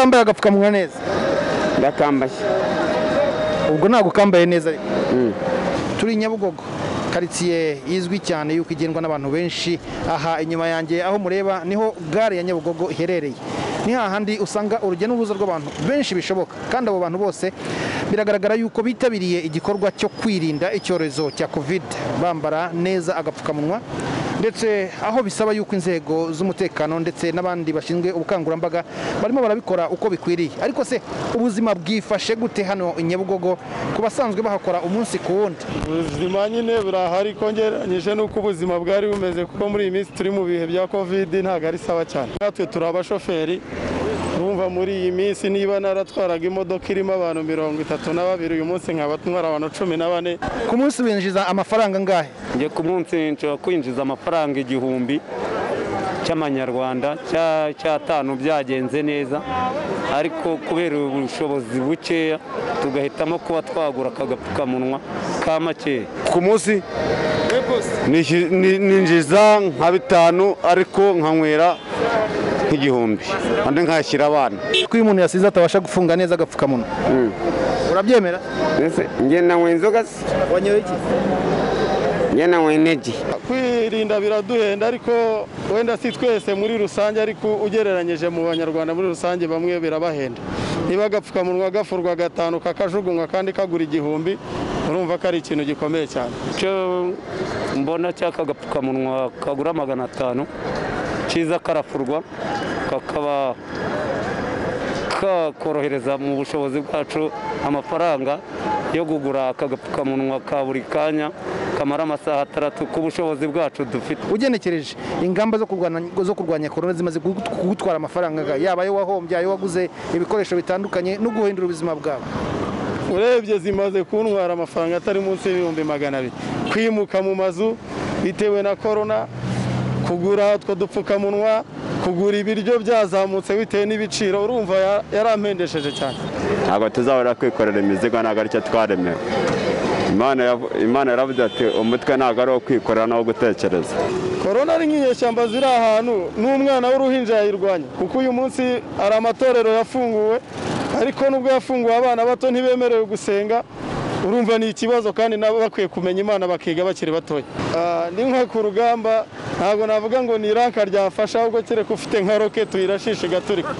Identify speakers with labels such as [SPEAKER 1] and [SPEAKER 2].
[SPEAKER 1] Kutambaye agapfukamunwa neza?
[SPEAKER 2] Ndakambaye.
[SPEAKER 1] Ubwo ntabwo ukambaye neza ariko. Turi Nyabugogo, karitsiye izwi cyane yuko igendwa n'abantu benshi. Aha inyuma yanjye aho mureba niho gare ya Nyabugogo iherereye. Ni hahandi usanga urujya n'uruza rw'abantu benshi bishoboka, kandi abo bantu bose biragaragara yuko bitabiriye igikorwa cyo kwirinda icyorezo cya Covid, bambara neza agapfukamunwa, ndetse aho bisaba yuko inzego z'umutekano ndetse n'abandi bashinzwe ubukangurambaga barimo barabikora uko bikwiriye. Ariko se ubuzima bwifashe gute hano i Nyabugogo ku basanzwe bahakora umunsi ku wundi?
[SPEAKER 3] Ubuzima nyine burahari kongeranyije n'uko ubuzima bwari bumeze, kuko muri iyi minsi turi mu bihe bya Covid ntabwo ari sawa cyane. Natwe turi abashoferi, urumva muri iyi minsi niba naratwaraga imodoka irimo abantu 32, uyu munsi nkaba ntwara abantu 14.
[SPEAKER 1] Ku munsi winjiza amafaranga angahe?
[SPEAKER 4] Njye ku munsi nshobora kwinjiza amafaranga 1000 cy'amanyarwanda, cy'atanu byagenze neza, ariko kubera ubushobozi bukeya tugahitamo kuba twagura akagapfukamunwa ka makeya.
[SPEAKER 5] Ku munsi ninjiza nka 5, ariko nkanywera nk'igihumbi, andi nkashyira abana.
[SPEAKER 1] Ko iyo umuntu yasize atabasha gufunga neza agapfukamunwa, urabyemera?
[SPEAKER 2] Njye nanywa inzoga se.
[SPEAKER 1] Wanyoye iki?
[SPEAKER 2] Njye nanywa energy.
[SPEAKER 3] Kwirinda biraduhenda, ariko wenda si twese muri rusange, ariko ugereranyije mu banyarwanda muri rusange bamwe birabahenda. Niba agapfukamunwa gafurwa 5 kakajugunywa kandi kagura 1000, urumva ko ari ikintu gikomeye cyane.
[SPEAKER 4] Icyo mbona cy'aka gapfukamunwa kagura 500 cyiza karafurwa kakaba kakorohereza mu bushobozi bwacu amafaranga yo kugura aka gapfukamunwa ka buri kanya kamara amasaha 6 ku bushobozi bwacu dufite.
[SPEAKER 1] Ugenekereje ingamba zo kurwanya corona zimaze kugutwara amafaranga, yaba ayo wahombye, ayo waguze ibikoresho bitandukanye no guhindura ubuzima bwawe?
[SPEAKER 3] Urebye zimaze kuntwara amafaranga atari munsi y'ibihumbi 200. Kwimuka mu mazu bitewe na corona, kugura utwo dupfukamunwa, kugura ibiryo byazamutse bitewe n'ibiciro, urumva yarampendesheje cyane.
[SPEAKER 5] Ntabwo tuzabura kwikorera imizigo, ntabwo aricyo twaremewe. Imana yaravuze ati umutwe ntabwo ari uwo kwikorera no gutekereza.
[SPEAKER 3] Corona ari nk'inyeshyamba ziri ahantu n'umwana w'uruhinja yayirwanya, kuko uyu munsi hari amatorero yafunguwe, ariko nubwo yafunguwe abana bato ntibemerewe gusenga. Urumva ni ikibazo, kandi nabo bakwiye kumenya Imana bakiga bakiri batoya. Ni nka ku rugamba, ntabwo navuga ngo ni iranka ryafasha, ahubwo kereka ufite nka rocket uyirashishe igaturika.